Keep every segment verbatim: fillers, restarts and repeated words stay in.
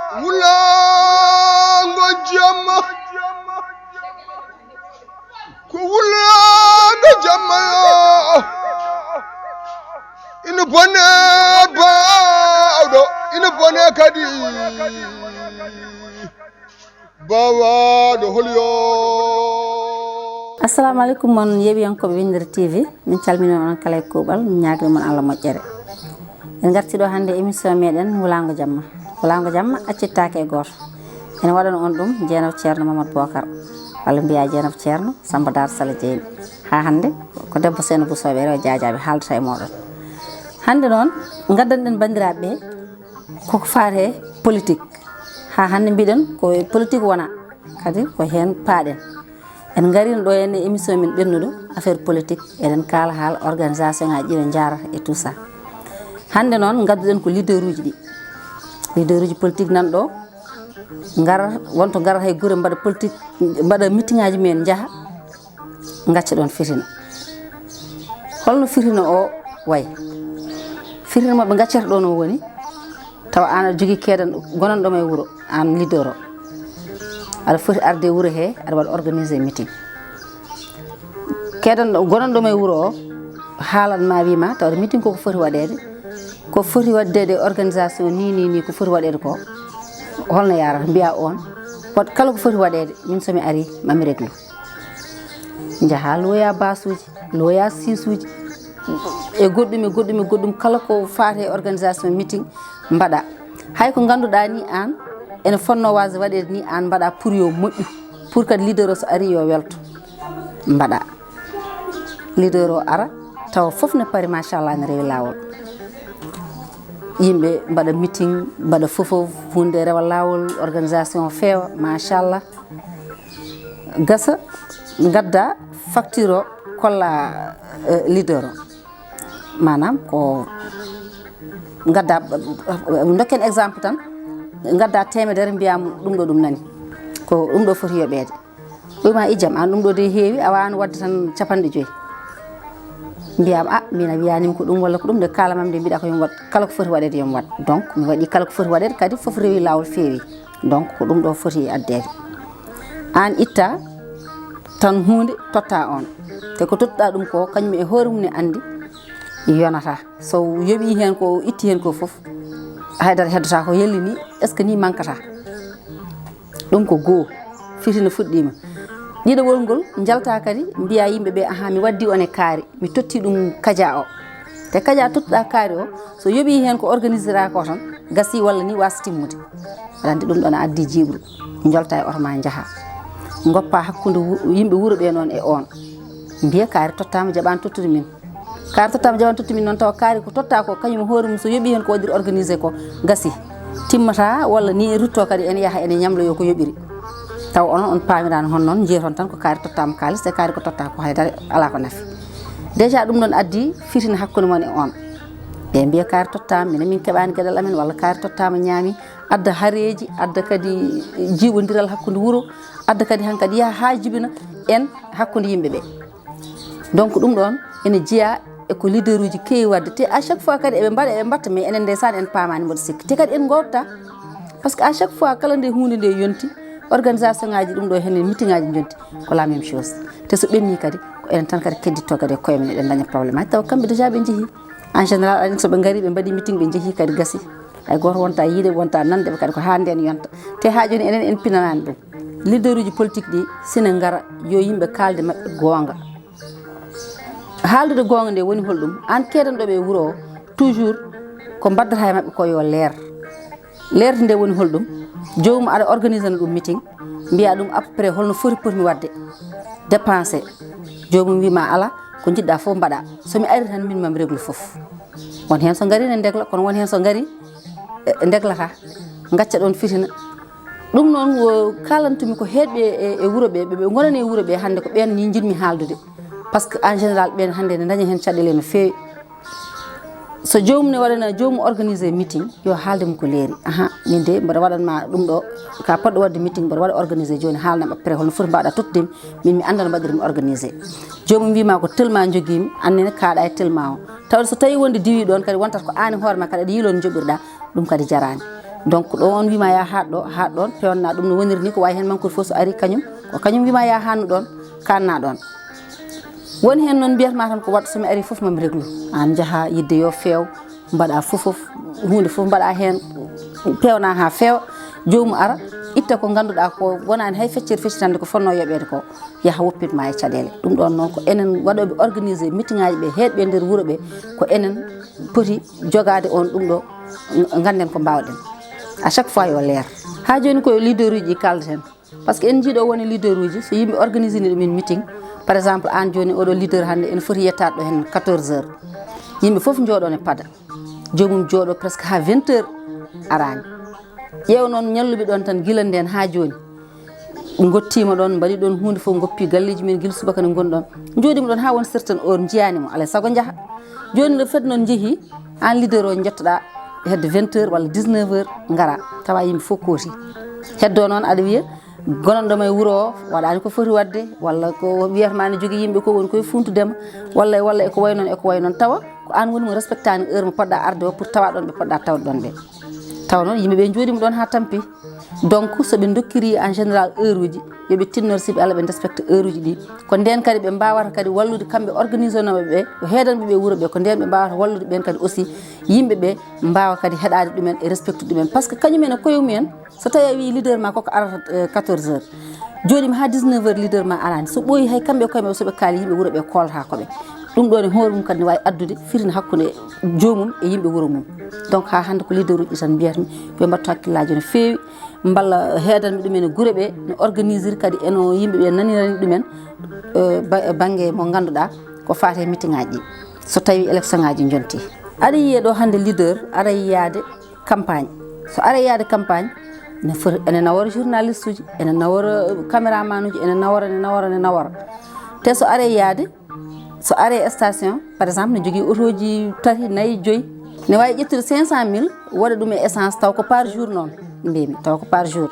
Wulaango jamma, ko wulaango jamma yo. Ina bone baawɗo, ina bone kadi baawaaɗo hol yo. Assalamu aleykum, mon yeeɓiyankooɓe Winndere T V. Min calmini on kala e kuuɓal, min ñaagri mon Allah moƴƴere. En ngarti ɗo hannde émission meɗen Wulaango Jamma. Wulaango Jamma accittaake e gooto. Ene waɗana on ɗum Jeenaba Ceerno Mamadou Bokar, walla mbiya Jeenaba Ceerno Samba Dar Sala Jeyni. Haa hannde ko debbo Seeno Busooɓe rewo jaajaaɓe haaldata e mooɗon. Hannde noon, ngaddanɗen banndiraaɓe ɓe koko faati e politique. Haa hannde mbiɗen ko e politique wona, kadi ko heen paaɗen. En ngarino ɗo heen e émission min ɓennuɗo affaire politique. Eɗen kaala haala organisation ngaji ɗi no njaarata e tout ça. Hannde noon ngadduɗen ko leader uji ɗi. Leader uji politique nan ɗo, ngara, wonto ngarata e gure mbaɗa politique, mbaɗa meeting ngaji mumen njaha, ngacca ɗon fitina. Holno fitina o wayi? Fitina mo ɓe ngaccata ɗon o woni, tawa an aɗa jogii keedan gonanɗo ma e wuro, an leader o. Aɗa foti arde e wuro he, aɗa waɗa organiser meeting. Keedan gonanɗo ma e wuro o, haalan ma, wii ma, tawde meeting ko ko foti waɗeede. Ko foti waɗdeede organisation ni, ni, ni, ko foti waɗeede ko. Holno yaarata? Mbiya on, wat kala ko foti waɗeede, min so mi ari, ma mi réglu. Njaha loya basuuji, loya siisuuji, e goɗɗum, e goɗɗum, e goɗɗum, kala ko faati e organisation meeting, mbaɗa. Hay ko ngannduɗaa ni aan, ene fotnoo waasde waɗeede ni aan, mbaɗa pour yo moƴƴu, pour kadi leader o so ari yo welto. Mbaɗa. Leader o ara, tawa fof ne pari, machallah, ne rewi laawol. Yimɓe mbaɗa meeting, mbaɗa fof, fof, huunde rewa laawol, organisation feewa, machallah. Gasa, ngadda facture o, kolla, eh, leader o. Maanaam ko ngadda, dokken exemple tan, ngadda teemedere, mbiya mo ɗum ɗo ɗum nani. Ko ɗum ɗo foti yoɓeede. Ɗum a ijam, an ɗum ɗo de heewi, a waawano waɗde tan capanɗe joyi. Mbiyam, "Ah, min a wiyanima ko ɗum walla ko ɗum, nde kaalamam nde mbiɗa ko yomi waɗ, kala ko foti waɗeede yomi waɗ." Donc, mi waɗi kala ko foti waɗeede, kadi fof rewi laawol, feewi. Donc, ko ɗum ɗo foti addeede. An itta tan huunde, totta on. Te ko tottuɗa ɗum ko, kañum e hoore mum ne anndi yonata. So yoɓi heen ko, itti heen ko fof, haydara heddata ko, yelli ni, est-ce que ni mankata? Ɗum ko goo, fitina fuɗɗiima. Ɗiɗaɓol ngol, njalta kadi, mbiya yimɓe ɓe, "Aha, mi waddi on e kaari, mi totti ɗum kaja o." Te kaja tottuɗa kaari o, so yoɓi heen ko organisera ko tan, gasi walla ni wasa timmude. Aɗa anndi ɗum ɗon a addi jiiɓru, njolta e oto ma njaha. Ngoppa hakkunde wu-, yimɓe wuro ɓe noon e on. Mbiya kaari tottaama, jaɓaani tottude min. Kaari tottaama, jaɓaani tottude min noon, tawa kaari ko totta ko, kañum hoore mum so yoɓi heen ko waɗiri organisé ko, gasi. Timmata walla ni en rutto kadi ene yaha ene ñamloyo ko yoɓiri. Taw onon on paamiraani hono noon, njiyaton tan ko kaari tottaama kaalis, te kaari ko totta ko haydara alaa ko nafi. Déjà ɗum ɗon addi fitina hakkunde mon e on. Ɓe mbiya kaari tottaama, minen min keɓaani geɗal amen, walla kaari tottaama ñaami, adda hareeji, adda kadi jiiɓondiral hakkunde wuro, adda kadi hankadi yaha haa jibina en hakkunde yimɓe ɓe. Donc ɗum ɗon ene jeyaa e ko leader uji keewi waɗde. Te à chaque fois kadi eɓe mbaɗa, eɓe mbatta, mais enen ndeysaan en paamaani mboɗo sikki. Te kadi en ngotta, parce que à chaque fois kala nde huunde nde yonti, organisation ngaji ɗum ɗo henne, meeting ngaji jonti, ko la même chose. Te so ɓenni kadi, ko enen tan kadi kedditto kadi e koye men, eɗen daña problème. Hay tawa kamɓe déjà ɓe jeehi. En général, aɗa anndi so ɓe ngari, ɓe mbaɗi meeting, ɓe jeehi kadi gasi. Hay gooto wonta yiide, wonta nande ɓe kadi, ko haa nden yonta. Te haa jooni enen en pinanaani ɗum. Leader uji politique ɗi, sina ngara, yo yimɓe kaalde maɓɓe goonga. Haaldude goonga nde woni holɗum? Aan keedanɗo ɓe e wuro o, toujours ko mbaddata e maɓɓe ko yo leer. Leerde nde woni holɗum? Joomum aɗa organisana ɗum meeting, mbiya ɗum à peu près holno foti, potmi waɗde, dépensé. Joomum wima, "Ala, ko njiɗɗa fof mbaɗa. So mi ari tan, min mami réglu fof." Won heen so ngari ne ndegla, kono won heen so ngari, e, ndeglata, ngacca ɗon fitina. Ɗum noon, wo kalantumi ko heedɓe e, e wuro ɓe, ɓe, ɓe ngonani e wuro ɓe hannde, ko ɓeen ni njiɗmi haaldude. Parce que en général, ɓeen hannde ne daña heen caɗeele no feewi. So joomum ne waɗana, joomum organisé meeting, yo haalde mo ko leeri. Aha, min de mboɗo waɗanma ɗum ɗo, ka poɗɗo waɗde meeting, mboɗo waɗa organisé jooni, haalnam après holno foti mbaɗa tottude mi, min mi annda no mbaɗirmi organisé. Joomum wima ko telma jogiimi, annene kaaɗa e telma o. Tawde so tawi wonde diwi ɗon kadi, wontata ko aan e hoore ma kadi aɗa yiilo no joɓirɗa, ɗum kadi jaraani. Donc ɗo on wima ya haɗ ɗo, haɗ ɗon, pewnna ɗum no woniri ni, ko wawi hen mankude fof so ari kañum, ko kañum wima ya hannu ɗon, kanna ɗon. Woni hen noon mbiyatma tan ko waɗ, so mi ari fof mami réglu. An jaaha yidde yo feew, mbaɗa fof fof, hunde fof mbaɗa hen, pewna ha feewa, jomum ara, itta ko ganduɗa ko wonani hay feccere feccitande ko fonno yoɓede ko, yaha woppitma e caɗele. Ɗum ɗon noon ko enen waɗoɓe organisé meeting aji ɓe, heedɓe e nder wuuro ɓe, ko enen poti jogade on ɗum ɗo, ganden ko mbawɗen. À chaque fois yo leer. Ha joni koye leader uji ɗi kaldeten. Parce que en jiiɗo woni leader uji, so yimɓe organisini ɗumen meeting, par exemple an joni oɗo leader hande ene foti yettade ɗo hen quatorze heures. Yimɓe fof jooɗo ne pada. Jomum jooɗo presque ha vingt heures arani. Ƴeew noon ñalluɓe ɗon tan gila nden ha joni. Ɓe gottima ɗon, mbaɗi ɗon hunde fof, goppi galleji men gila subaka ne goni ɗon. Jooɗima ɗon ha won certain heure, jiyanimo, alay sago jaaha. Joni no fed noon jeehi, an leader o jottoɗa hedde vingt heures walla dix-neuf heures, gara, tawa yimɓe fof kooti. Heddo noon aɗa wiya, gonanɗo ma e wuuro o waɗani ko foti wadde, walla ko wiyatma ne jogui yimɓe ko woni koye funtudema, walla, walla eko way noon, eko way noon, tawa ko an woni mo respectani heure mo poɗɗa arde o pour tawa ɗon ɓe poɗɗa tawde ɗon ɓe. Tawa noon yimɓe ɓe jooɗima ɗon ha tampi. Donc so ɓe dokkiri en général heure uji, yoɓe tinnor siɓe Allah ɓe respecte heure uji ɗi. Ko nden kadi ɓe mbawata kadi wallude kamɓe organisé noɓe ɓe, ko heedanɓe ɓe wuuro ɓe, ko nden ɓe mbawata wallude ɓen kadi aussi, yimɓe ɓe mbawa kadi heɗade ɗumen e respecte ɗumen. Parce que kañum en e koye mumen, so tawi a wi leader ma koko arata, eh, quatorze heures, jooɗima ha dix-neuf heures leader ma arani, so ɓooyi hay kamɓe e koye maɓɓe soɓe kaali yimɓe wuuro ɓe kolata koɓe. Ɗum ɗon e hoore mum kadi ne wawi addude fitina hakkude joomum e yimɓe wuuro mum. Donc ha hande ko leader uji ɗi tan mbiyatmi yo mbattu hakkillaji no feewi, mballa heedanɓe ɗumen e guure ɓe, no organisir kadi eno yimɓe ɓe nanirani ɗumen, eh, ba-, banggue mo ganduɗa ko fate meeting aji ɗi, so tawi élection aji jonti. Aɗa yiya ɗo hande leader aɗa yiyade campagne. So are yaade campagne, ene foti, ene nawora journaliste uji, ene nawora, eh, caméraman uji, ene nawora, ene nawora, ene nawora. Te so are yaade, so are station, par exemple, ne jogui otoji tati, nayyi, joyyi, ne wawi ƴettude cinq cent mille, waɗa ɗum e essence, taw ko par jour noon mbimi, taw ko par jour.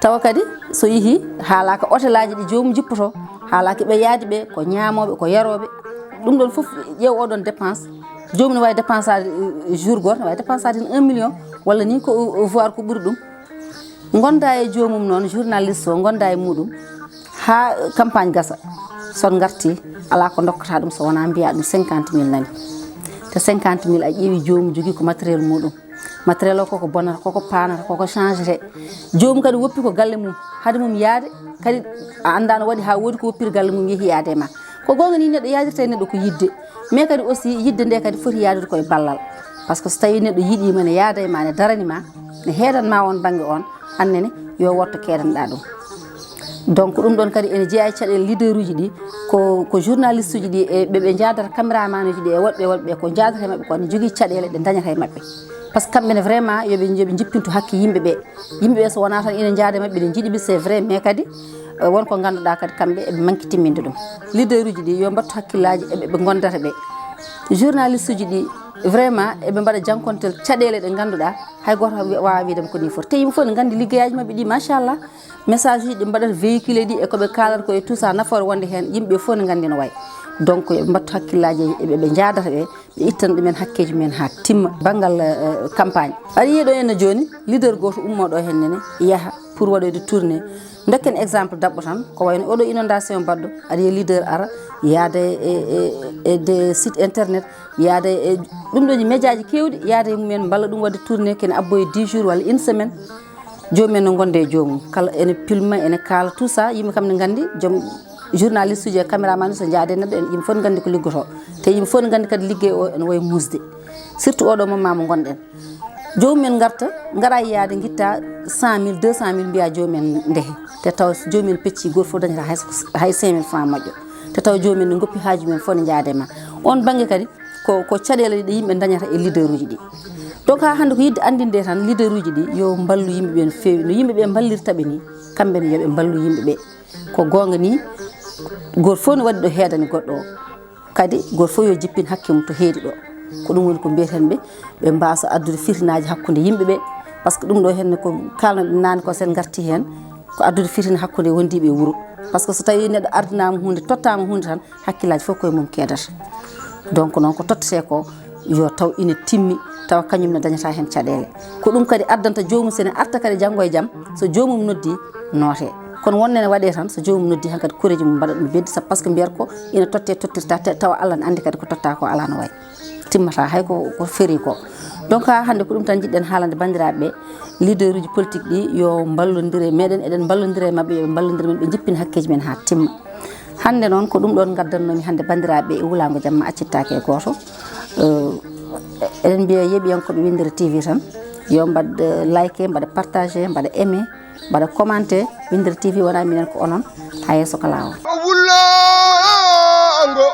Tawa kadi so yeehi, haalaka hôtel aji ɗi joomum jippoto, haalaka ɓe yaadi ɓe, ko ñaamoɓe, ko yarooɓe. Ɗum ɗon fof, ƴeew oɗon dépense. Joomum ne wawi dépensade, eh, jour goto, ne wawi dépensade hen un million, walla ni ko, eh, voire ko ɓuri ɗum. Gonda e joomum noon, journaliste o, gonda e muɗum, ha campagne gasa. Son garti, ala ko dokkata ɗum so wona mbiya ɗum cinquante mille nani. Te cinquante mille a ƴeewi joomum jogui ko matériel muɗum. Matériel o koko bonata, koko panata, koko changete. Joomum kadi woppi ko galle mum. Haade mum yaade, kadi a anda no waɗi ha woodi ko woppiri galle mum yeehi yaade e ma. Ko gonga ni neɗɗo yaadirta e neɗɗo ko yidde. Mais kadi aussi yidde nde kadi foti yaadude koye ballal. Par ce que so tawi neɗɗo yiɗima ne yaada e ma, ne darani ma, ne heedan ma on banggue on, annene yo wotto keedanɗa ɗum. Donc ɗum ɗon kadi ene jeeya e caɗele leader uji ɗi, ko, ko journaliste uji ɗi e ɓe, ɓe jaadata caméraman uji ɗi e woɗɓe, woɗɓe ko jaadata e maɓɓe ko ne jogui caɗele ɗe dañata e maɓɓe. Par ce que kamɓe ne vraiment yoɓe, yoɓe jippintu hakke yimɓe ɓe. Yimɓe ɓe so wona tan ina jaada e maɓɓe, ene jiiɗi ɓe, c'est vrai, mais kadi, eh, won ko ganduɗa kadi kamɓe eɓe manque timminde ɗum. Leader uji ɗi yo mbattu hakkillaji e ɓe, ɓe gondata ɓe. Journaliste uji ɗi vraiment eɓe mbaɗa jankontel caɗele ɗe ganduɗa hay goto wi-, wawa wiidema ko ni foti. Te yimɓe foof ne gandi liggeyaji mabɓe ɗi, machallah. Message uji ɗi mbaɗata véhiculé ɗi e koɓe kalata ko e tout ça, nafoore wonde hen, yimɓe foof ne gandi no wayi. Donc yoɓe mbattu hakkillaji e ɓe, ɓe jaadata ɓe, ɓe ittan ɗumen hakkeji mumen ha timma. Banngal, eh, campagne. Aɗa yiya ɗo henna joni, leader goto ummo ɗo hennene, yaha pour waɗoyde tournée. Dokken exemple daɓɓo tan, ko wayno oɗo inondation baɗɗo, aɗa yiya leader ara, yaada e, e, e, e des sites internet, yaada e ɗum ɗoji médiaji kewɗi, yaada e mumen, mballa ɗum waɗde tournée kene abboye dix jours walla une semaine. Jomumen no gonde e jomum, kala ene pilma, ene kaala, tout ça, yimɓe kam ne gandi, joom journaliste uji e caméraman so jaade neɗɗo, en yimɓe fof ne gandi ko liggoto. Te yimɓe fof ne gandi kadi ligguey o ene wayi musde. Surtout oɗo moment mo gonɗen. Jomumen garta, gara yiyade guitta cent mille, deux cent mille, mbiya jomumen ndehe. Te taw so jomumen pecci, goto fof dañata hay, hay cinq mille francs moƴƴo. Te taw jomumen ne goppi haaju men fof ne jaade ma. On banggue kadi ko, ko caɗele ɗe yimɓe dañata e leader uji ɗi. Donc ha hande ko yidde andinde tan leader uji ɗi yo mballu yimɓe ɓe no fewi. No yimɓe ɓe mballirta ɓe ni, kamɓe ne yoɓe mballu yimɓe ɓe. Ko gonga ni, goto fof ne waɗi ɗo heedani goɗɗo o. Kadi goto fof yo jippin hakke mum to heedi ɗo. Ko ɗum woni ko mbiyeten ɓe, ɓe mbasa addude fitinaji hakkude yimɓe ɓe. Par ce que ɗum ɗo henne ko kalnoɗen nane ko sen garti hen, ko addude fitina hakkude wondiɓe e wuuro. Par ce que so tawi neɗɗo ardinama hunde, tottama hunde tan, hakkillaji fof koye mum keedata. Donc noon ko tottete ko, yo taw ina timmi, tawa kañum ne dañata heen caɗeele. Ko ɗum kadi addanta joomum, so ene arta kadi janngo e jam, so joomum noddi, noote. Kono wonde ne waɗee tan, so joomum noddi, hankadi koreeji mum mbaɗa ɗum beddi, sabu par ce que mbiyata ko ina tottee, tottirta, te tawa Allah ne anndi kadi ko totta ko alaa no wayi. Timmata hay ko, ko ferii ko. Donc, haa hannde ko ɗum tan njiɗɗen haalande banndiraaɓe ɓe, leaderuuji politique ɗi, yo mballondire e meɗen, eɗen mballondira e maɓɓe, yo ɓe mballondir men, ɓe njippina hakkeeji men haa timma. Hannde noon, ko ɗum ɗoon ngaddannoomi hannde banndiraaɓe e wulaango jamma accittaake e gooto. Eh, eɗen mbiya yeeɓiyankooɓe Winndere T V tan, yo mbaɗ, eh, like, mbaɗa partage, mbaɗa aimé, mbaɗa commenté. Winndere T V wonaa minen, ko onon. Haa yeeso ko laawol. Wulaango,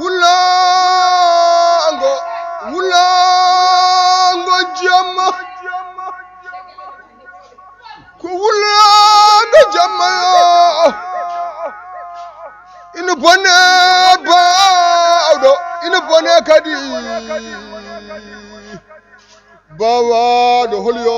wulaango, wulaango jamma. Ko wulaango jamma yo. Ina bone baawɗo, ina bone kadi baawaaɗo hol yo.